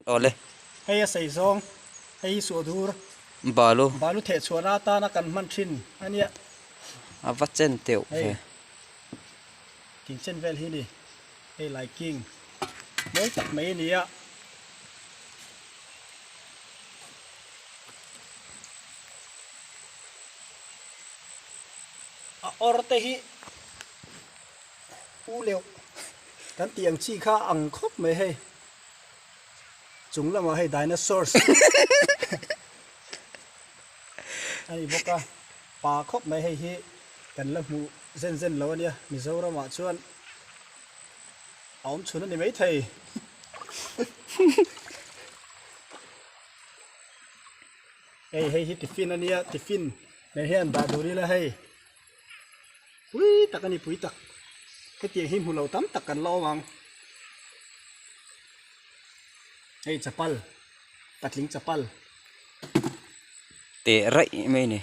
Awle. Hei a sei zawng, hei hi suahdur. Balu. Balu theh chhuahna atana kan hman thin a nia. A va chen teuh ve. Hei king chen vel hi ni, hei lai king mawi tak mai a ni a. A awr te hi u leuh kan tih ang chi kha a ang khawp mai hei. Chung lamah hei dinosaurs a ni bawk a, pa khawp mai hei hi kan la hmuh zen zen lo a nia, Mizoramah chuan a awm chhun a ni maithei. Hei hei hi tiffin a nia, tiffin nen hian dah dur ila hei pui tak a ni pui tak hetiang hi hmu lo tam tak kan la awm ang. Hei chapal patling chapal teh raih mai a ni.